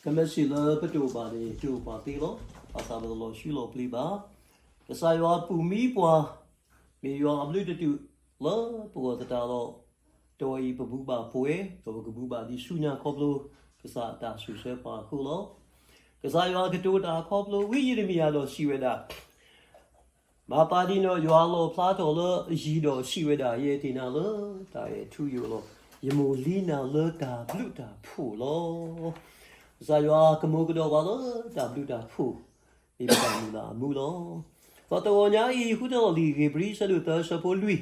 ကမ့ၢ်စံးလၢပတအိၣ်ဘၣ်န့ၣ် တအိၣ်ဘၣ်သ့လီၤ. ဘၣ်ဆၣ်ပတလီၤဆူလီၤပျံၤဘၣ်. ကစၢ်ယွၤပူၤမံပှၤ, မ့ၢ်ယွၤအဘျုးတတုၤလၢပဂီၢ်သတးဒီး, တဝီအံၤပဘူၣ်ဘၣ်ပှဲၤ, ဒီးပကဘူၣ်ဘၣ်ဒံးဆူညါခီဖျိ ကစၢ်အတၢ်ဆိၣ်ဆၢပှၤအဃိလီၤ. ကစၢ်ယွၤကတိၤတၢ်ခီဖျိဝံယံးရမံယၤဒီးစံးဝဲဒၣ်, မၤပာ်ဒံးနီၢ်ယွၤလီၣ်ဖျါထီၣ်လၢအယံၤဒီးစံးဝဲဒၣ်, ယအဲၣ်တ့ၢ်နၤလၢတၢ်အဲၣ်ထူယိာ်လီၤ. ယမိၢ်လံနၤလၢတၢ်ဘျုးတၢ်ဖှိၣ်လီၤ. ကစၢ်ယွၤကမူၤကဒီးပှၤလၢတၢ်ဘျုးတၢ်ဖှိၣ်, မ့ၢ်ပတၢ်မုၢ်လၢ်အမူလီၤ. ဒီးတဂီၤညါအံၤ ဃုထၢလီၤလံာ်ဧ့ၤဘြံၤ ဆၢဒိၣ်သၢ ဆၢဖိလွံၢ်,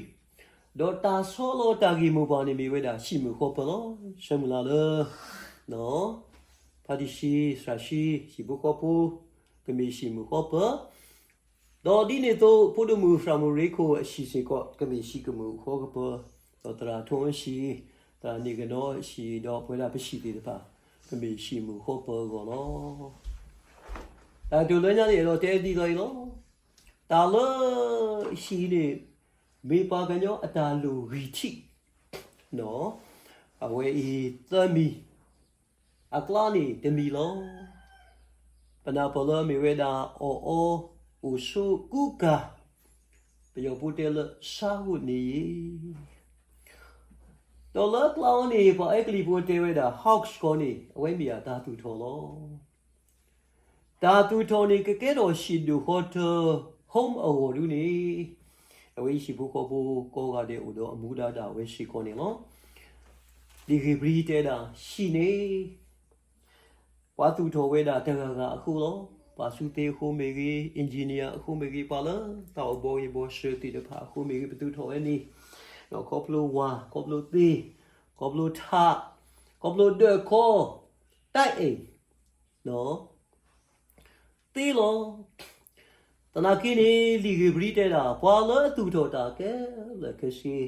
ဒီးတၢ်ဆီလီၤတၢ်ဂ့ၢ်မိၢ်ပှၢ်န့ၣ်မ့ၢ်ဝဲဒၣ် ဟံၣ်မုာ်ဃီပၢၤလီၤ. ဆၢမုၢ်လၢ်လၢ ဖါတံၢ်ၡံ သရၣ်ၡံ ဟံၣ်ဖိဃီဖိ ကမ့ၢ်ဟံၣ်မုာ်ဃီပၢၤ, ဒီးဒ်န့ၣ်အသိး ဖိဒိၣ်မုၣ်သရၣ်မုၣ်ရ့ခိၣ်အဟံၣ်စ့ၢ်ကီး ကမ့ၢ်ဟံၣ်ကမုာ်ဃီကပၢၤ, ဒီးသရၣ်ထိၣ်အၢၣ်ဟံၣ်, သရၣ်န့ၣ်ကနီၤဟံၣ်, ဒီးပဝဲဒၣ်ပဟံၣ်သ့ၣ်တဖၣ် ကမ့ၢ်ဟံၣ်မုာ်ဃီပၢၤအဂီၢ်လီၤ. တၢ်ကတိၤလၢညါန့ၣ် အဲၣ်ဒိးတဲဒ်သိးအံၤလီၤ. တၢ်လၢဟံၣ်န့ၣ် မ့ၢ်ပှၤကညီအတၢ်လိၣ်ဂံၢ်ထံး အဝဲအံၤသၢမံၤ, အကျါန့ၣ်တမံၤလီၤ. ပနၢ်ပၢၢ်လၢမ့ၢ်ဝဲဒၣ် အီၣ်အီ, အိၣ်ဆိ, ကူကၤ, ပယီၤဖိတဲလၢ ဆါအိၣ်န့ၣ်ယ့ၤ, ဒီးလၢအကျါအီၤန့ၣ် ပှၤအဲကလံးဖိတဲဝဲဒၣ် ဟီၣ်စကီန့ၣ် အဝဲမ့ၢ်အတၢ်သူၣ်ထီၣ်လီၤ. တၢ်သူၣ်ထီၣ်န့ၣ် ကကဲထီၣ်ဟံၣ်ဒိၣ်ဃီထၢ home အဂီၢ်ဒုန့ၣ်, အဝဲဟံၣ်ဖိဃီဖိကိးဂၤဒဲးအိၣ်ဒီးအမူဒါဒၣ်ဝဲစ့ၢ်ကီးန့ၣ်လီၤ. လံာ်ဧ့ၤဘြံၤတဲဒၣ် ဟံၣ်န့ၣ် ပှၤသူၣ်ထီၣ်ဝဲဒၣ်တဂၤဂၤအဃိလီၤ. ပှၤစူသ့အဃိမ့ၢ်ဂ့ၤ, engineer အဃိမ့ၢ်ဂ့ၤ, ပှၤလၢတၢ်အိၣ်ဘှီဂ့ၤဘှီစၢၤသ့ၣ်တဖၣ်အဃိမ့ၢ်ဂ့ၤ, ပသူၣ်ထီၣ်ဝဲန့ၣ် ခီဖျိဝၤ, ခီဖျိသ့, ခီဖျိထး, ခီဖျိဒၢးခီ, တၢ်အဲၣ် သ့လီၤ. သနာ်က့န့ၣ် လံာ်ဧ့ၤဘြံၤတဲဒၣ် ပှၤလၢအသူၣ်ထီၣ်တၢ်ခဲလၢာ်ခဲဆ့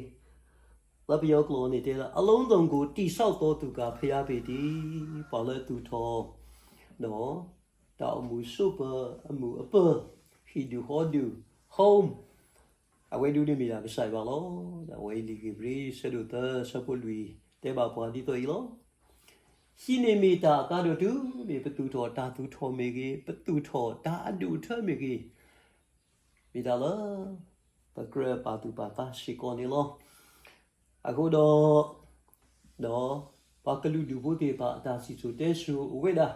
လၢပယီၤကျိာ်န့ၣ်တဲဒၣ် အလုံးစုံကိုတည်ဆောက်သောသူက ဘုရားပေတည်း, ပှၤလၢအသူၣ်ထီၣ် တၢ်အိၣ်မူဆိးပၢၤ အမုာ်အပၢၤ, ဟံၣ်ဒုၣ်ဃီဒုၣ် home အဝဲဒုန့ၣ်မ့ၢ်ဒၣ်ကစၢ်ယွၤလီၤ. အဝဲအံၤလံာ်ဧ့ၤဘြံၤ ဆၢဒိၣ်သၢ ဆၢဖိလွံၢ် တဲဘၣ်ပှၤဒ်သိးအံၤလီၤ. ဟံၣ်န့ၣ်မ့ၢ်တၢ်အကါဒိၣ်တုၤ မ့ၢ်ပသူၣ်ထီၣ်တၢ်သူၣ်ထီၣ်မ့ၢ်ဂ့ၤ, ပသူၣ်ထီၣ်တၢ်အဒိၣ်အထၢမ့ၢ်ဂ့ၤ, မ့ၢ်တၢ်လၢ ပကြၢးပာ်သူၣ်ပာ်သးစ့ၢ်ကီးန့ၣ်လီၤ. အဃိဒီး ဒီးပှၤကလုာ်ဒူၣ်ဖိသ့ၣ်တဖၣ်အတၢ်စံၣ်စိၤတဲစိၤအိၣ်ဝဲဒၣ်,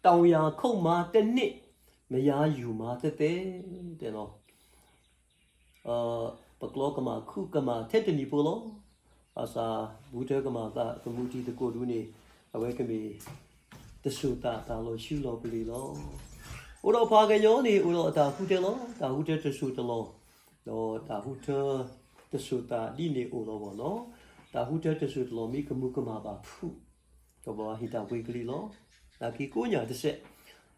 တောင်ယာခုတ်မှန်းတစ်နှစ်, မရယူမှန်းတစ်သက် တဲလီၤ. ပကျီကမၣ်ခူကမၣ်ထဲတနံၤဖိလီၤ. ဘၣ်ဆၣ် ဘူၣ်ထၢကမၣ်သးသမူတံၤသကိးဒုန့ၣ် အဝဲကမ့ၢ် တစိၤသးတၢ်လီၤဆူလီၤပလ့ၤလီၤ. အိၣ်ဒီးပှၤကညီန့ၣ် အိၣ်ဒီးအတၢ်ဃုထၢလီၤ. တၢ်ဃုထၢတစိၤတလီၢ်, ဒီးတၢ်ဃုထၢ တစိၤသးဒ်န့ၣ်အိၣ်လီၤဘၣ်နီၤ. တၢ်ဃုထၢတစိၤတလီၢ်မ့ၢ်ကမူၤကမၣ်ဘၣ်ဖုး, ဒီးဘၣ်ဟ့ၣ်တၢ်ပှ့ၤကလံၤလီၤ. နာ်က့ကိးညၣ်တစဲး,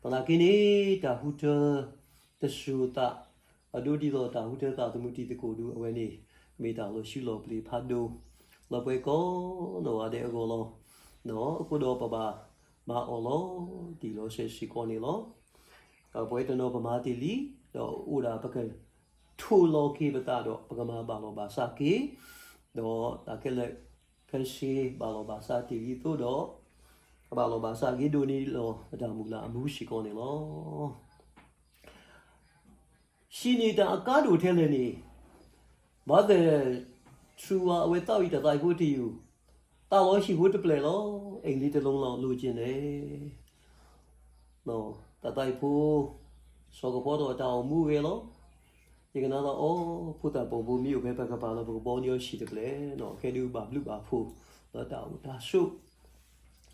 သနာ်က့န့ၣ် တၢ်ဃုထၢ တစိၤသး, အဒိဒ်သိးတၢ်ဃုထၢသးသမူတံၤသကိးဒုအဝဲန့ၣ်, မ့ၢ်တၢ်လီၤဆူလီၤပလ့ၤဖးဒိၣ်, လၢပှဲၤကိးနီၢ်ဂၤဒဲးအဂီၢ်လီၤ. အဃိဒီးပဘၣ်မၤအီၣ်လီၤတံၢ်လီၤဆဲးစ့ၢ်ကီးန့ၣ်လီၤ. ဒီးပဝဲတနီၤပမၤတ့ၢ်လံ, ဒီးအိၣ်ဒၣ်ပက ထိၣ်လီၤက့ၤပသးဒီး ပကမၤဘၣ်လီၤဘၣ်စးက့ၤ, ဒီးတၢ်ခဲလၢာ်ခဲဆ့ဘၣ်လီၤဘၣ်စးတ့ၢ်လံအသိးဒီး, ကဘၣ်လီၤဘၣ်စးဂ့ၤဒိၣ်န့ၢ်လီၤ ပတၢ်မုၢ်လၢ်အမူစ့ၢ်ကီးန့ၣ်လီၤ. ဟံၣ်န့ၣ်တၢ်အကါဒိၣ်ထဲလဲၣ်န့ၣ်, Mother Teresa အဝဲသးဝံၣ်တၢ်သးအံၤဖိတယုၢ်, သးလီၤဟံၣ်ဖိတဖျၢၣ်လီၤ, အိမ်လေးတစ်လုံးလောက်လိုချင်တယ်. တၢ်သးအံၤဖိ စီၤကဖီထီၣ်တၢ်အိၣ်မူဂဲၤလီၤ. ယကနၣ်လီၤအီၤ ဖိသၣ်ပိာ်ဖိမ့ၢ်အိၣ်ဖဲပကပၤလၢပကဘီန့ၢ်အီၤဟံၣ်တဖျၢၣ်, ခဲဒုးဘၣ်ဘျုးဘၣ်ဖှိၣ် လၢတၢ်အိၣ်တၢ်ဆိး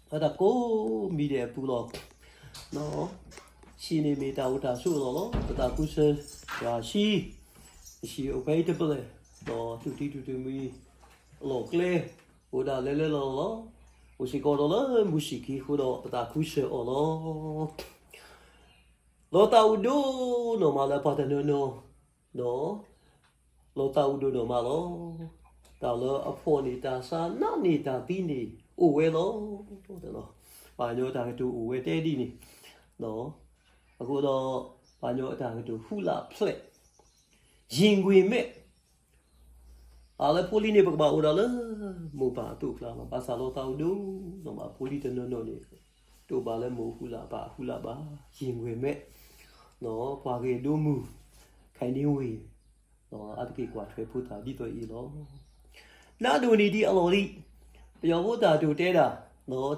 လၢတၢ်ကိးမံၤဒဲးအပူၤလီၤ. ဟံၣ်န့ၣ်မ့ၢ်တၢ်အိၣ်တၢ်ဆိးအလီၢ်လီၤ. ပသးခုစၢၤယွၤဟံၣ်, ဟံၣ်အိၣ်ဖဲအံၤတဖျၢၣ်, ဒီးသူၣ်ထံသူၣ်တမံၤ အလီၢ်ကျဲ အိၣ်ဒၣ်လဲာ်လဲာ်လီၤလီၤ, အိၣ်စ့ၢ်ကီးဒီးလၢမုၢ်ဆံၣ်ခံအဃိဒီး ပသးခုစၢၤအီၤလီၤ. လီၤသးအိၣ်ဒိၣ်နီၢ်မးလၢပှၤတနီၤနီၤ, ဒီး လီၤသးအိၣ်ဒိၣ်နီၢ်မးလီၤ. တၢ်လၢအဖှီၣ်န့ၢ်တၢ်ဆါ နးန့ၢ်တၢ်သံန့ၣ် အိၣ်ဝဲလီၤ. ပှၤကညီတၢ်ကတိၤအိၣ်ဝဲတဲဒ်န့ၣ်, အဃိဒီး ပှၤကညီအတၢ်ကတိၤဟူးလၢ်ဖျဲး ရင်ခွင်မဲ့, အလၢဖိလံၤန့ၣ် ပကဘၣ်အိၣ်ဒၣ်လၢ မိၢ်ပၢ်အသိးအကျါလီၤ. ဘၣ်ဆၣ်လီၤသးအိၣ်ဒိၣ်နီၢ်မး ဖိလံၤတနီၤနီၤန့ၣ်, တ တအိၣ်ဘၣ်လၢမိၢ်အဟူးလၢ် ပၢ်အဟူးလၢ်ဘၣ်, ယံာ်ဝဲမ့ၢ် ပှၤဂဲၤဒိမုၢ် ခဲန့ၣ်ဝံၤ အါတက့ၢ်ကွၢ်ထွဲဖိသၣ်ဒ်သိးအံၤလီၤ. နးဒိၣ်န့ၢ်ဒံးအလီၢ်လံ, ပယီၤဖိသၣ်တိၤတဲဒၣ်,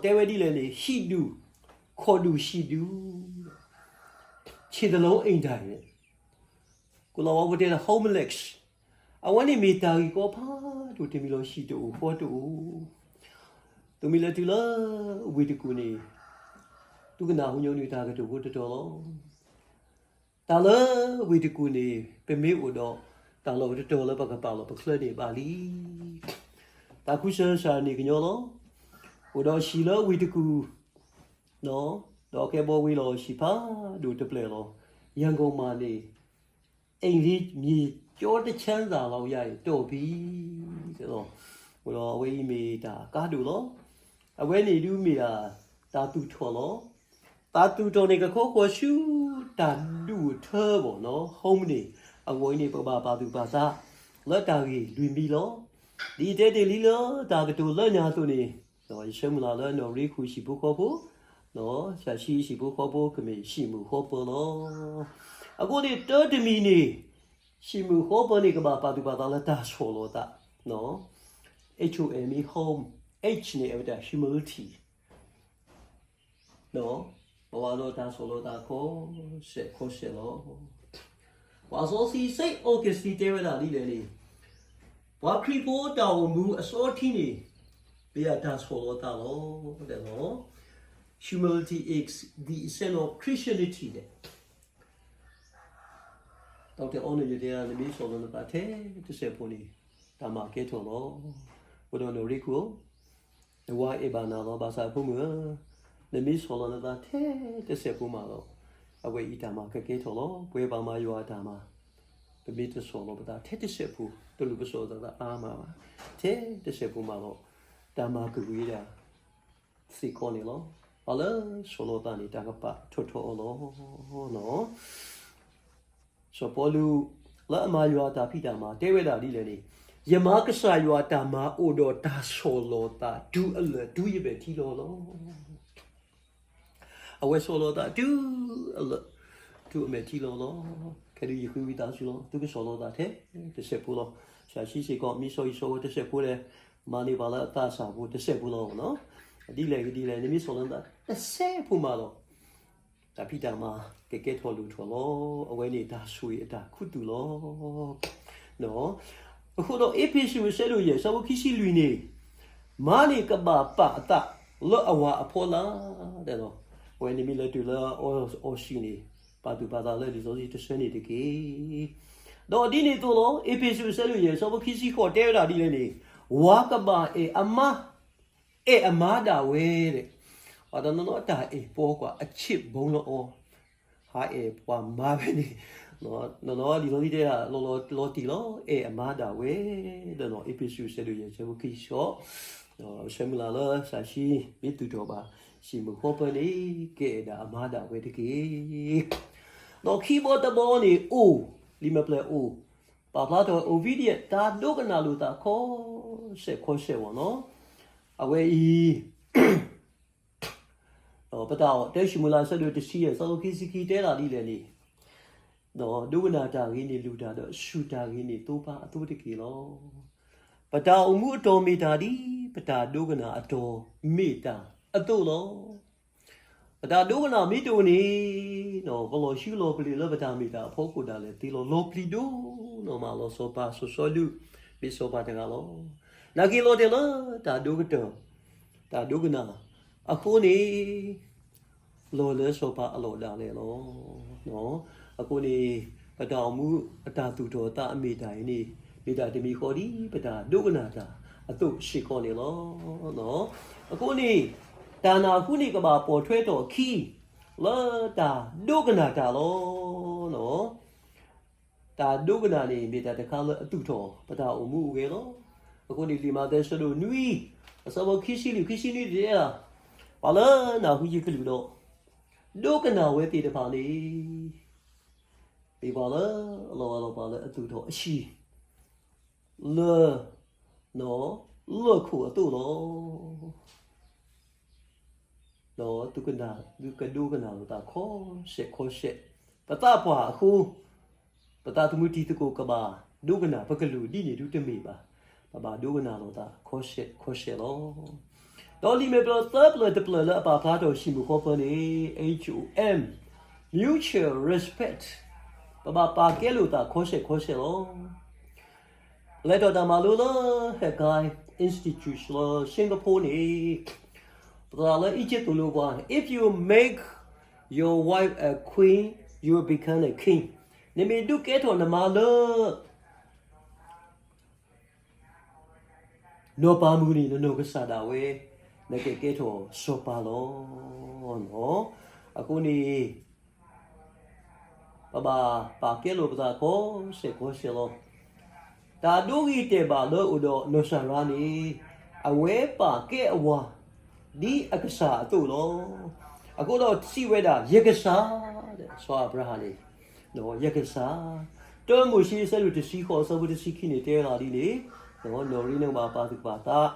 တဲဝဲဒ်လဲၣ်န့ၣ် ဟံၣ်ဒူၣ်, ခိၣ်ဒူၣ်ဟံၣ်ဒူၣ်, ခြေသလုံးအိမ်ထိုင်န့ၣ် ကလီၤဝါဖိတဲဒၣ် homeless, အဝဲန့ၣ်မ့ၢ်တၢ်ဂ့ၢ်ကီဖးဒိၣ်တမံၤလီၤ. ဟံၣ်တအိၣ်ဃီတအိၣ်, သုမ့ၢ်လဲၤတုၤလၢဝ့ၢ်တကူၣ်န့ၣ် သုကနၢ်ဟူညီနုၢ်တၢ်ကတိၤဖိတတီၤလီၤ. တၢ်လၢဝ့ၢ်တကူၣ်န့ၣ် ပမ့ၢ်အိၣ်ဒီးတၢ်လီၢ်တတီၤလၢပကပာ်လီၤပချၢန့ၣ်ဘၣ်လံ. တၢ်ခူစၢ်စၢ်န့ၣ်ကညီလီၤ. အိၣ်ဒီးဟံၣ်လၢဝ့ၢ်တကူၣ်, ဒီးကဲဘီဝ့ၤလီၤဟံၣ်ဖးဒိၣ်တဖျၢၣ်လီၤ. ရန်ကုန်မှာန့ၣ် အိမ်လေး မြေကျောတစ်ချမ်းသာလောက်ရရင်တော်ပြီ တဲလီၤ. အဃိဒီးအဝဲအံၤမ့ၢ်တၢ်ကါဒိၣ်လီၤ. အဝဲန့ၣ်ဒုးမ့ၢ်ဒၣ် တၢ်သူၣ်ထီၣ်လီၤ. တၢ်သူၣ်ထီၣ်န့ၣ် ကခိးကွၢ်ဆူတၢ်ဒူၣ်အထၢဘၣ်နီၤ home န့ၣ်, အဂီၢ်အံၤန့ၣ် ပကဘၣ်ပာ်သူၣ်ပာ်သးလၢတၢ်ဂ့ၢ်လွံၢ်မံၤလီၤ. ဒ်ယတဲတ့ၢ်လံလၢတၢ်ကတိၤလၢညါအသိးန့ၣ်, ယဆၢမုၢ်လၢ်လၢနီၢ်ရ့ခူၣ်ဟံၣ်ဖိဃီဖိ, စၢ်ဆံဟံၣ်ဖိဃီဖိ ကမ့ၢ်ဟံၣ်မုၣ်ဃီပၢၤလီၤ. အဃိန့ၣ် တၢ်တမံၤန့ၣ် ဟံၣ်မုၣ်ဃီပၢၤန့ၣ် ကဘၣ်ပာ်သူၣ်ပာ်သးလၢတၢ်ဆီၣ်လီၤသး, home, home, H န့ၣ် အဝဲတၢ် humility ပဝဲဒီးတၢ်ဆီၣ်လီၤသးခီစဲးခီစဲးလီၤ. ပှၤစီဆှံ Saint Augustine တဲဝဲဒၣ်ဒ်လဲၣ်န့ၣ်, ပှၤခရံာ်ဖိတၢ်အိၣ်မူအစီထံန့ၣ် မ့ၢ်ဒၣ်တၢ်ဆီၣ်လီၤသးလီၤ တဲလီၤ. Humility is the essence of Christianity ဒဲး ဒီးတဲအီၤန့ၣ် ယတဲဒၣ် နမ့ၢ်ဆီၣ်လီၤနသးထဲတစဲးဖိန့ၣ် တၢ်မၤကဲထီၣ်လီၤ. အဃိဒီးနီၢ်ရ့ခူၣ်ဧၢ, နဝၤအဲၣ်ဘၣ်နၤလီၤ. ဘၣ်ဆၣ်ဖိမုၣ်ဧၢ, နမ့ၢ်ဆီၣ်လီၤနသးထဲတစဲးဖိမးဒီး အဝဲအံၤတၢ်မၤကကဲထီၣ်လီၤ. ပဝဲပှၤမၤယွၤအတၢ်မၤ ပမ့ၢ်တဆီၣ်လီၤပသးထဲတစဲးဖိ, တလိၣ်ပဆီၣ်လီၤသးအါမးဘၣ်, ထဲတစဲးဖိမးဒီး တၢ်မၤကဝံၤဒၣ် စ့ၢ်ကီးန့ၣ်လီၤ. ပှၤလၢဆီၣ်လီၤသးန့ၣ် တၢ်ကပာ်ထီၣ်ထီအီၤလီၤ. စီၤပီလူး လၢအမၤယွၤအတၢ်ဖံးတၢ်မၤ တဲဝဲဒၣ်ဒ်လဲၣ်န့ၣ်, ယမၤကစၢ်ယွၤအတၢ်မၤအိၣ်ဒီးတၢ်ဆီၣ်လီၤသးတုၤအလၢာ်တုၤယမဲာ်ထံလီၤလီၤ. အဝဲဆီၣ်လီၤသးတုၤအလၢာ် တုၤအမဲာ်ထံလီၤလီၤ. ခဲဒုးယဃ့ဝံသးစူၤလီၤ. သုကဆီၣ်လီၤသးထဲတစဲးဖိလီၤ. စၢ်ဆံစ့ၢ်ကီး မ့ၢ်ဆီၣ်အံၤဆီၣ်ဝဲတစဲးဖိဒီး မၤန့ၢ်ပှၤလၢအသးစၢ်ဖိတစဲးဖိလီၤ. ဒ်လဲၣ်ဂ့ၤဒ်လဲၣ် နမ့ၢ်ဆီၣ်လီၤနသးတစဲးဖိမးဒီး တၢ်ဖံးတၢ်မၤကကဲထီၣ်လိၣ်ထီၣ်လီၤ. အဝဲန့ၣ်တၢ်ဆိၣ်ဂ့ၤအတၢ်ခူသူၣ်လီၤ. အဃိဒီးအ့းဖ့းစူးအဆၢဒိၣ်ယဲၢ် အဆၢဖိခံဆံလွံၢ်န့ၣ်, မါန့ၣ်ကဘၣ်ပာ်အသးလၢအဝၤအဖီလာ်, အဝဲန့ၣ်မ့ၢ်လၢတုၤလၢအီၣ်စံၣ်န့ၣ် ပာ်သူၣ်ပာ်သးလၢလံာ်စီဆှံတဆၢန့ၣ်တက့ၢ်. ဒီးဒ်န့ၣ်အသိးလီၤ. အ့းဖ့းစူးအဆၢဒိၣ်ယဲၢ် အဆၢဖိခံဆံဃိး တဲဝဲဒၣ်ဒ်လဲၣ်န့ၣ်, ဝၤကဘၣ်အဲၣ်အမါ အဲၣ်အမါဒၣ်ဝဲဒဲး, ပှၤတနီၤနီၤတၢ်အဲၣ်ပီကွၢ်အဆံးဘီလီၤအီၤ, ဟးအဲၣ်ပှၤမါဖဲန့ၣ်, နီၢ်နီၢ်လံာ်စီဆှံတဲဒၣ် လီၤလီၤတံၢ်လီၤ အဲၣ်အမါဒၣ်ဝဲ, ဒီးနီၢ်အ့းဖ့းစူးအဆၢဒိၣ်ယဲၢ် အဆၢဖိခံဆံဃိး, ဆၢမုၢ်လၢ်လၢစၢ်ဆံ မ့ၢ်သူၣ်ထီၣ်ဘၣ် ဟံၣ်မုၣ်ဃီပၢၤန့ၣ် ကအဲၣ်ဒၣ်အမါဒၣ်ဝဲတက့ၢ်. ဒီးခံဘီတဘီန့ၣ်အိၣ်, လံာ်မဲာ်ဖျၢၣ်အိၣ်, ပာ်ဖျါထီၣ် Ovidius တၢ်ဒိကနၣ်လိာ်သးခီ ဆဲးခီဆဲးဝဲနီၤ, အဝဲအံၤ ပတၢ်အီၣ်တဲ ဆၢမုၢ်လၢ်အဆၢဒိၣ်တဆံယဲၢ် အဆၢဖိခံဆံခံ တဲဒၣ်ဒ်လဲၣ်န့ၣ်, ဒီးဒိကနၣ်တၢ်ဂ့ၤန့ၣ် လူၤတၢ်ဒီးစူၢ်တၢ်ဂ့ၤန့ၣ် သိပာ်အသိတက့ၢ်လီၤ. ပတၢ်အိၣ်မူအတီၢ်မ့ၢ်တၢ်ဒ် ပတၢ်ဒိကနၣ်အတီၢ်မ့ၢ်တၢ်အသိးလီၤ. ပတၢ်ဒိကနၣ်မ့ၢ်တအိၣ်န့ၣ်, ပလီၢ်ဆူလီၢ်ပျံၤလၢပတၢ်မ့ၢ်တၢ်အဖီခိၣ်ဒၣ်လဲာ်သ့လီၤ. လီၤပျံၤဒိၣ်နီၢ်မးလီၤ. စီၤပၤစီၤစီလူး မ့ၢ်စီၤပၤတဂၤလီၤ. နာ်က့ၤလီၤတဲာ်လၢတၢ်ဒိကတၢၢ် တၢ်ဒိကနၣ်အဃိန့ၣ် လီၤလၢစီၤပၤအလီၢ်ဒၣ်လဲာ်လီၤ. အဃိန့ၣ် ပတၢ်အိၣ်မူအတၢ်သူၣ်ထီၣ်သးအမ့ၢ်တၢ်အံၤန့ၣ် မ့ၢ်တၢ်တမံၤဃီဒ် ပတၢ်ဒိကနၣ်တၢ်အသိးစ့ၢ်ကီးန့ၣ်လီၤ. အဃိန့ၣ် တၢ်နၢ်ဟူန့ၣ်ကဘၣ်ပိာ်ထွဲထီၣ်အခံ လၢတၢ်ဒိကနၣ်တၢ်လီၤ. တၢ်ဒိကနၣ်န့ၣ် မ့ၢ်တၢ်တခါလၢအသူၣ်ထီၣ်ပတၢ်အိၣ်မူအိၣ်ဂဲၤလီၤ. အဃိန့ၣ် လံာ်မးသဲအဆၢဒိၣ်နွံ အဆၢဖိခံဆံလွံၢ် ခံဆံနွံတဲဒၣ်, ပှၤလၢနၢ်ဟူယကလုၢ်ဒီး ဒိကနၣ်ဝဲသ့ၣ်တဖၣ်န့ၣ် မ့ၢ်ပှၤလၢအလီၤဂာ်လီၤပှၤလၢအသူၣ်ထီၣ်အဆံး လၢ နီၢ် လၢၢ်ခိၣ်အသိးလီၤ. ဒီးသုကဒိကနၣ်လိာ်သးခီဆဲးခီဆဲး, ပသးပှၢ်အဃိ ပသးသမူတံၤသကိးကဘၣ်ဒိကနၣ် ပကလုၢ်ဒ်န့ၣ်ဒုတမ့ၢ်ဘၣ်. ပဘၣ်ဒိကနၣ်လိာ်သးခီဆဲးခီဆဲးလီၤ. ဒီးလံာ်မဲာ်ဖျၢၣ်သၢဖျၢၣ်တဖျၢၣ်လၢအပာ်ဖျါထီၣ်ဟံၣ်မုာ်ဃီပၢၤန့ၣ် H O M, mutual respect, ပဘၣ်ပာ်ကဲလိာ်သးခီဆဲးခီဆဲးလီၤ. လဲၤထီၣ်တၢ်မၤလိလၢ Haggai Institute လၢ Singapore န့ၣ် ပသရၣ်လၢ Egypt သိၣ်လိပှၤ, If you make your wife a queen, you will become a king. နမ့ၢ်ဒုးကဲထီၣ်နမါလၢ နီၢ်ပၤမုၣ်န့ၣ် နနီၢ်ကစၢ်ဒၣ်ဝဲ နကကဲထီၣ်စီၤပၤလီၤ. အဃိန့ၣ် ပဘၣ်ပာ်ကဲလိာ်ပသးခီဆဲးခီဆဲးလီၤ. တၢ်ဒိဂ့ၤတဲာ်ဘၣ်လၢအိၣ်ဒီးနီၢ်စၤရါန့ၣ် အဝဲပာ်ကဲအဝၤ ဒ်အကစၢ်အသိးလီၤ. အဃိဒီးစံးဝဲဒၣ် ယကစၢ်, စီၤအၤဘြၤဟၣ်န့ၣ် ယကစၢ်, တၢမိၤၡ့အဆၢဒိၣ်တဆံဃိး အဆၢဖိတဆံခံန့ၣ် တဲဝဲဒၣ်ဒ်န့ၣ်, နီၢ်ရ့နကဘၣ်ပာ်သူၣ်ပာ်သး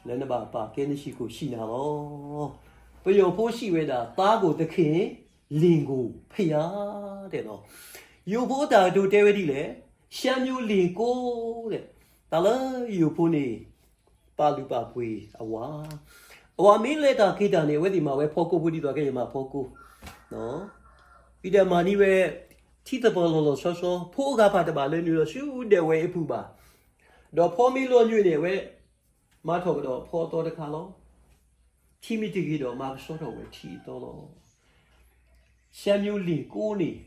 လၢနဘၣ်ပာ်ကဲနဟံၣ်ခိၣ်ဟံၣ်နၢ်လီၤ. ပယီၤဖိစံးဝဲဒၣ် သားကိုသခင်, လင်ကိုဘုရား တဲလီၤ. ယိၤဖိအတၢ်ကတိၤတဲဝဲဒ်လဲၣ်, ရှမ်းမျိုးလင်ကို, တၢ်လၢယိၤဖိန့ၣ် ပာ်လုၢ်ပာ်ပှ့ၤအဝၤ, အဝၤမ့ၢ်လဲၤတၢ်က့ၤတၢ်န့ၣ် အဝဲသ့ၣ်မၤဝဲဖီကိဖိဒ်သိးကဲယမၤဖီကိ, ဖံဒီးမၤန့ၢ်ဝဲ ထံသပၢၤလီၤလီၤဆီဆီ, ဖိအဂၤဖးတဘၣ်လၢနုာ်လီၤဆူဒဲးဝဲအပူၤဘၣ်, ဒီးဖီမ့ၢ်လီၤညွံးန့ၣ် အဝဲမၤထီၣ်ကဒီးဖီအသီတခါလီၤ. ထံမ့ၢ်တဂ့ၤဒီးမၤကဆှီထီၣ်ဝဲထံအသီလီၤ. ရှမ်းမျိုးလင်ကိုန့ၣ်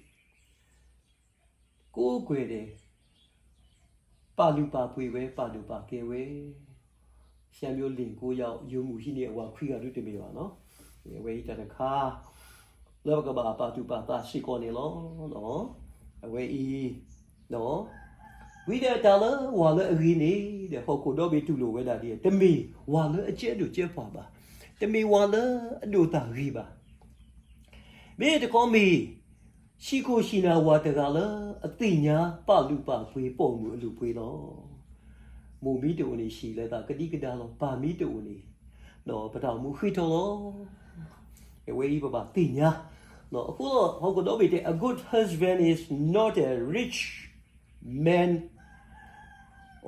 ကိးကွဲၢ်ဒီး ပာ်လုၢ်ပာ်ပှ့ၤဝဲ ပာ်ဒိၣ်ပာ်ကဲဝဲ, ရှမ်းမျိုးလင်ကို ယိၤမုၣ်ဟံးန့ၢ်အဝၤခွံဂၤဒုတမ့ၢ်ဘၣ်နီၤ, အဝဲအံၤတၢ်တခါ လၢပကဘၣ်ပာ်သူၣ်ပာ်သးစ့ၢ်ကီးန့ၣ်လီၤ. အဝဲအံၤ ဝံၤဒီးတၢ်လၢဝၤလၢအဂ့ၤန့ၣ် ဒီးဟီၣ်ခိၣ်ဒီဘ့ၣ်တူၢ်လိာ်ဝဲဒၣ်ဒ် တမ့ၢ်ဝၤလၢအကဲဒိၣ်ကဲပှၢ်ဘၣ်, တမ့ၢ်ဝၤလၢအဒိၣ်တၢ်ဂ့ၤဘၣ်. မ့ၢ်တခီမ့ၢ် ဟံၣ်ခိၣ်ဟံၣ်နၢ်ဝၤတဂၤလၢအသ့ၣ်ညါပာ်လုၢ်ပာ်ပှ့ၤပိာ်မုၣ်အလုၢ်အပှ့ၤလီၤ. မိၢ်မံတအိၣ်န့ၣ် ဟံၣ်လၢသးကဒံကဒါလီၤ, ပၢ်မံတအိၣ်န့ၣ် ပတၢ်အိၣ်မူဃ့ထီလီၤ. အဝဲအံၤပဘၣ်သ့ၣ်ညါ, အဃိဒီးဟီၣ်ခိၣ်ဒီဘ့ၣ်တဲ A good husband is not a rich man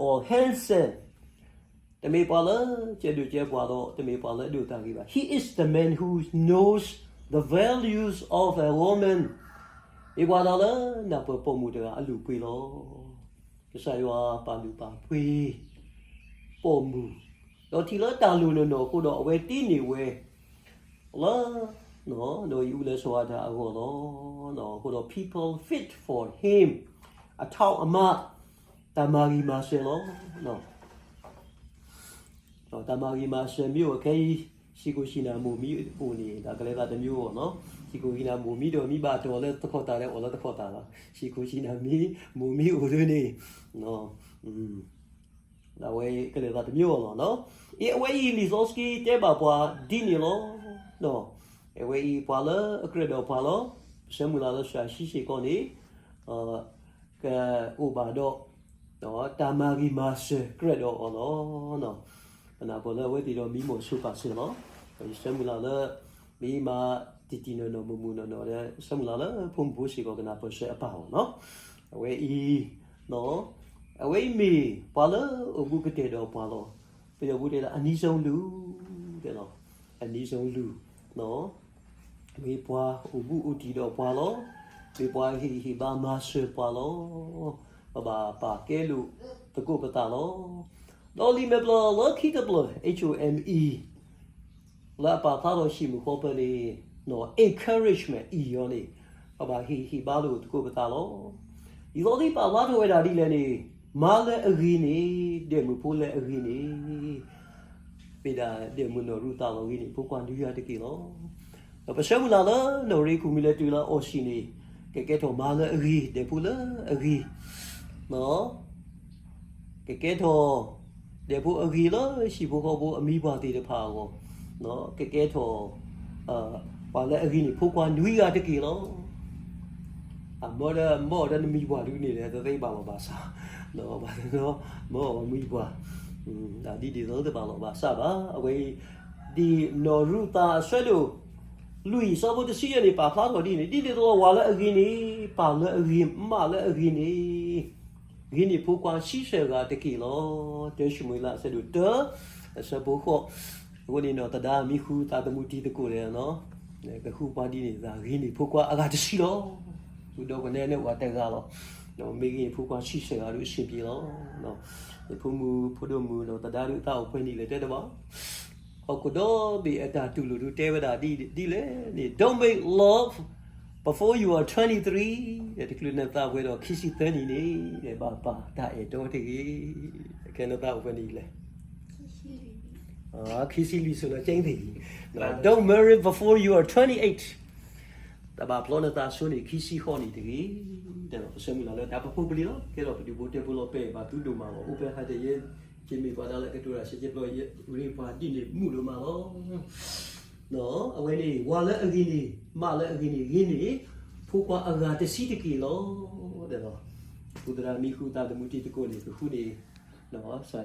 or handsome, တမ့ၢ်ပှၤလၢကဲဒိၣ်ကဲပှၢ်ဒီး တမ့ၢ်ပှၤလၢအဒိၣ်တၢ်ဂ့ၤဘၣ်. He is the man who knows the values of a woman, မ့ၢ်ပှၤတၢ်လၢနၢ်ပၢၢ်ပိာ်မုၣ်တဂၤအလုၢ်အပှ့ၤလီၤ. ကစၢ်ယွၤပာ်လုၢ်ပာ်ပှ့ၤ ပိာ်မုၣ်, ဒီးထံၣ်လၢတၢ်လိၣ်နီၢ်နီၢ်အဃိဒီး အဝဲတ့န့ၢ်ဝဲ လၢ နီၢ်အံၤအူလၢစီၤအၤဒၣ်အဂီၢ်လီၤ. အဃိဒီး people fit for him, အထီၣ်အမး တၢ်မၤဂံၢ်မၤစၢၤလီၤ. တၢ်မၤဂံၢ်မၤစၢၤမ့ၢ်အိၣ်ခဲအံၤ ဟံၣ်ခိၣ်ဟံၣ်နၢ်မိၢ်မံအိၣ်န့ၣ် တၢ်ကလဲၤသးတမံၤအိၣ်နီၤ. ဟံၣ်ခိၣ်ဟံၣ်နၢ်မိၢ်မံဒီးမံဘၣ်တီၢ်လၢတခီၣ်သးဒီးအိၣ်လၢတခီၣ်သးလီၤ. ဟံၣ်ခိၣ်ဟံၣ်နၢ်မံ မိၢ်မံအိၣ်ဒ်န့ၣ် အဝဲကလဲၤသးတမံၤအိၣ်လီၤနီၤ. အဝဲအံၤလံာ်စီဆှံတဲဘၣ်ပှၤဒ်န့ၣ်လီၤ. အဝဲအံၤပှၤလၢအကြၢးဒီးပှၤလီၤ. ပဆၢမုၢ်လၢ်လၢစီၤၡံၣ်စ့ၢ်ကီးန့ၣ် ကအိၣ်ဘၣ်ဒီး တၢ်မၤဂံၢ်မၤစၢၤကြၢးဒီးအီၤလီၤ. ပနၢ်ပၢၢ်လၢအဝဲသ့ၣ်ဒီးမံမီၢ်ဆိပာ်စၢၤလီၤ. ယဆၢမုၢ်လၢ်လၢ မ့ၢ်မၤတံၢ်တံၢ်နီၢ်နီၢ်မုၢ်မုၢ်နီၢ်နီၢ်ဒီး ဆၢမုၢ်လၢ်လၢဖိမုၣ်ဖိစ့ၢ်ကီးကနၢ်ပၢၢ်ဆၢအပၢ်အီၤနီၤ. အဝဲအံၤ အဝဲအံၤမ့ၢ်ပှၤလၢအိၣ်ဘူးကတဲာ်ဒီးပှၤလီၤ. ပယီၤဘူးတဲလၢ အနီဆုံးလူ တဲလီၤ. အနီဆုံးလူ မ့ၢ်ပှၤအိၣ်ဘူးအိၣ်တံၢ်ဒီးပှၤလီၤ. မ့ၢ်ပှၤဟ့ၣ်ဟ့ၣ်ဘါမၤစၢၤပှၤလီၤ. ပဘၣ်ပာ်ကဲလိာ်သကိးပသးလီၤ. ဒီးလံာ်မဲာ်ဖျၢၣ်လၢခံတဖျၢၣ် H O M E လၢအပာ်ဖျါထီၣ်ဟံၣ်မုာ်ဃီပၢၤန့ၣ် encouragement အံၤအီၤန့ၣ် ပဘၣ်ဟ့ၣ်ဟ့ၣ်ဘါလိာ်သကိးပသးလီၤ. ဒ်သိးလၢပာ်ဖျါထီၣ်ဝဲဒၣ်ဒ်လဲၣ်န့ၣ် မါလၢအဂ့ၤန့ၣ် ဒဲးမုၣ်ဖိလၢအဂ့ၤန့ၣ် မ့ၢ်ဒၣ်ဒဲးမုၣ်နီၢ်ရူၤသးလီၤဂ့ၤန့ၣ် ဖိခွါနွံဂၤတက့ၢ်လီၤ. ဒီးပဆၢမုၢ်လၢ်လၢ နီၢ်ရ့ခူၣ်မံၤလၢတုၤလၢအီၣ်ဆံးန့ၣ် ကကဲထီၣ်မါလၢအဂ့ၤ ဒဲးဖိလၢအဂ့ၤ ကကဲထီၣ် ဒဲးဖိအဂ့ၤလၢဟံၣ်ဖိဃီဖိအမံၤပှၢ်သ့ၣ်တဖၣ်အဂီၢ်, ကကဲထီၣ် ပှၤလၢအဂ့ၤန့ၣ် ဖိခွါနွံဂၤတက့ၢ်လီၤ. အမၢဒီးမၢဒီးနမံၤပှၢ်ဒုန့ၣ် တသ့ဘၣ်လီၤဘၣ်ဆၣ်, မၢအီၤမံၤပှၢ်, ဒ်ဒ်သိးတဘၣ်လီၤဘၣ်ဆၣ်ဘၣ်. အဝဲအံၤ ဒ်နီၢ်ရူၤသးအဆၢဒိၣ် လွံၢ် ဆၢဖိတဆံယဲၢ်န့ၣ် ပာ်ဖျါထီၣ်ဒ်န့ၣ်, ဒ်န့ၣ်အသိး ဝၤလၢအဂ့ၤန့ၣ်, ပၢ်လၢအဂ့ၤ, မၢ်လၢအဂ့ၤန့ၣ်, ဂ့ၤန့ၢ်ဖိခွါဆံဆဲၣ်ဂၤတက့ၢ်လီၤ. တၢ ၡမူၤအ့လး အဆၢဒိၣ်တၢ အဆၢဖိဃိး, အဃိန့ၣ်ဒီး သဒါမ့ၢ်ဃုသးသမူတံၤသကိးဒီး ကဃုပှၤဒ်န့ၣ် သးဂ့ၤန့ၢ်ဖိခွါအဂၤတဆံလီၤ. ဃုာ်ဒီးကနဲန့ၣ် ဝၤတဂၤလီၤ. မ့ၢ်ဂ့ၤန့ၢ်ဖိခွါဆံဆဲၣ်ဂၤဒုး အဆင်ပြေလီၤ. ယဖိမုၣ်ဖိဒိၣ်မုၣ်ဒီး သဒါဒုး သးအိၣ်ဖဲန့ၣ်လဲၣ် တဲတဘၣ် ဟီၣ်ခိၣ်ဒီဘ့ၣ်အတၢ်တူၢ်လိာ်ဒုး တဲဝဲဒၣ်ဒ်လဲၣ်န့ၣ်, Don't make love before you are twenty-three, တချုးနသးပှဲၤဒီးခံဆံသၢနံၣ်န့ၣ်, ဘၣ်ပာ်တၢ်အဲၣ်တီတဂ့ၤ. ခဲနသးအိၣ်ဖဲန့ၣ်လဲၣ်, ခံဆံလွံၢ် ဆိုတော့ ကဲသ့ၣ်ဂ့ၤ, Don't marry before you are twenty-eight, တဘၣ်ဖျီနသးဆိန့ၣ် ခံဆံဃိးနံၣ်တဂ့ၤ. ပဆၢမုၢ်လၢ်လၢတၢ်ပဖိပလံၤလီၤ. ကဲဒီးပဒူၣ်ဖိထၢဖိလီၤ ပဲာ်ဘၣ်သုဒိၣ်မးလီၤ. အိၣ်ဖဲဟးတယဲ ကမ့ၢ်ပှၤဒၣ်လၢကတိၤတၢ်ဆဲးကဲပျီ ရ့ပှၤဒ်န့ၣ်မုာ်ဒိၣ်မးလီၤ. အဝဲန့ၣ် ဝၤလၢအဂ့ၤန့ၢ်, မၢ်လၢအဂ့ၤန့ၢ်, ဂ့ၤန့ၢ်ဖိခွါအဂၤတဆံတက့ၢ်လီၤ. ဒီး ပူသရၣ်မံဃုသးသမူတံၤသကိးန့ၣ် ကဃုန့ၢ် စှၤဆံ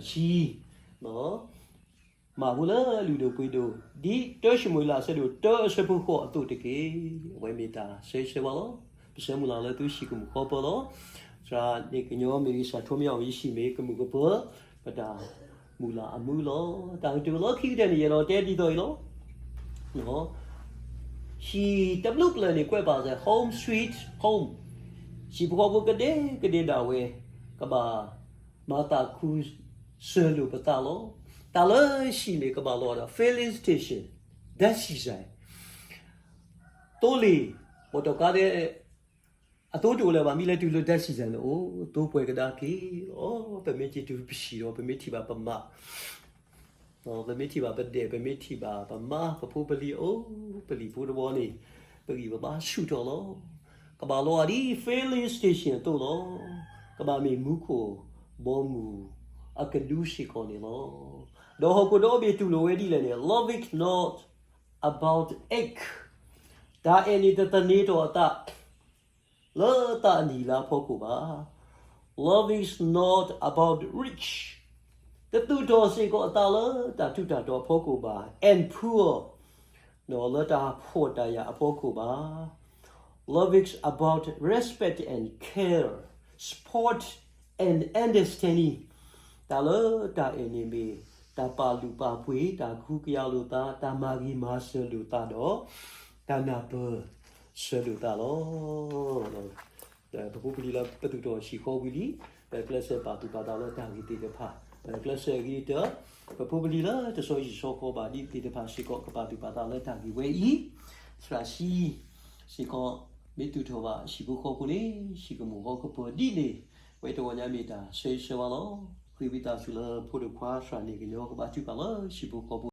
မၤဖိလၢအလုၢ်ဒိၣ်ပှ့ၤဒိၣ် ဒ်တၢ ၡမူၤအ့လး အဆၢဒိၣ်တၢ အဆၢဖိဃိးအသိးတက့ၢ်. အဝဲမ့ၢ်တၢ်ဆၢဂ့ၤဆၢဝါလီၤ. ပဆၢမုၢ်လၢ်လၢသုဟံၣ်ကမူၣ်ဃီပၢၤလီၤ. သရၣ်န့ၣ်ကညီမ့ၢ်ဂ့ၤ သရၣ်ထိမ့ၢ်အီၤဂ့ၤ ဟံၣ်မ့ၢ်ကမူၣ်ကပၢၤ ပတၢ်မုၢ်လၢ်အမုာ်လီၤ. တၢ်ကတိၤလီၢ်ခံကတၢၢ်န့ၣ် ယအဲၣ်ဒိးတဲဒ်သိးအံၤလီၤ. ဟံၣ်တဘျုးပျၢၣ်န့ၣ် ကွဲးပာ်စၢၤ Home Sweet Home, ဟံၣ်ဖိဃီဖိကဒဲကဒဲဒၣ်ဝဲ ကဘၣ်မၤသးခူစၢၤလိာ်ပသးလီၤ. တၢ်လၢဟံၣ်န့ၣ် ကဘၣ်လီၤဒီး filling station, ဓာတ်ဆီဆိုင်, သိလ့ၣ်, မီတီကါဒဲး အသိတအိၣ်လၢၤဘၣ် မ့ၢ်လဲၤတုၤလၢ ဓာတ်ဆီဆိုင် န့ၣ်အိၣ် သိပှဲၤကဒါက့ၤလီၤ. ပမ့ၢ်က့ၤတုၤပဟံၣ်ဒီး ပမ့ၢ်ထံၣ်ဘၣ်ပမါ ပမ့ၢ်ထံၣ်ဘၣ်ပဒဲး ပမ့ၢ်ထံၣ်ဘၣ်ပမါ ပဖိပလံၤအိၣ် ပလံၤဖိတဝီန့ၣ် ပဂံၢ်ပဘါဆူၣ်ထီၣ်လီၤ. ကဘၣ်လီၤဒ် filling station အသိးလီၤ. ကဘၣ်မ့ၢ်မူခိၣ် ဘီမုၢ်အကဒုစ့ၢ်ကီးန့ၣ်လီၤ. ဒီးဟီၣ်ခိၣ်ဒီဘ့ၣ်တူၢ်လိာ်ဝဲဒ်လဲၣ်န့ၣ် Love is not about age, တၢ်အဲၣ်န့ၣ်တသန့ၤထီၣ်အသး လၢတၢ်အနံၣ်လါအဖီခိၣ်ဘၣ်. Love is not about rich, တသူၣ်ထီၣ်စ့ၢ်ကီးအသးလၢတၢ်ထူးတၢ်တီၤအဖီခိၣ်ဘၣ် and poor, ဒီးလၢတၢ်ဖှီၣ်တၢ်ယာ်အဖီခိၣ်ဘၣ်. Love is about respect and care, support and understanding, တၢ်လၢတၢ်အဲၣ်န့ၣ်မ့ၢ် တၢ်ပာ်လုၢ်ပာ်ပှ့ၤ တၢ်ကဟုကယာ်လိာ်သး တၢ်မၤဂ့ၤမၤစၢၤလိာ်သးဒီး တၢ်နၢ်ပၢၢ်ဆၢလိာ်သးလီၤ. ပဖိပလံၤလၢပသူၣ်ထီၣ်ဟံၣ်ဃီဝံၤလံ ပကျဲးစၢးပာ်သူၣ်ပာ်သးလၢတၢ်ဂ့ၤသ့ၣ်တဖၣ် ပကျဲးစၢးအဂ့ၤကတၢၢ် ပဖိပလံၤလၢတဆီဟံၣ်ဆီဃီဘၣ်ဒံးသ့ၣ်တဖၣ်စ့ၢ်ကီး ကပာ်သူၣ်ပာ်သးလၢတၢ်ဂ့ၤဝဲအံၤ သရၣ်ဆံ စ့ၢ်ကီး မ့ၢ်သူၣ်ထီၣ်ဘၣ်ဟံၣ်ဖိဃီဖိန့ၣ် ဟံၣ်ကမူၣ်ဃီကပၢၤဒ်န့ၣ် ဝဲတဂီၤညါမ့ၢ်တၢ်ဆၢဂ့ၤဆၢဝါလီၤ. ဃ့ဝံသးစူၤလၢဖိဒိၣ်ခွါသရၣ်န့ၣ်ကညီကဘၣ်ထုကဖၣ်လၢဟံၣ်ဖိဃီဖိ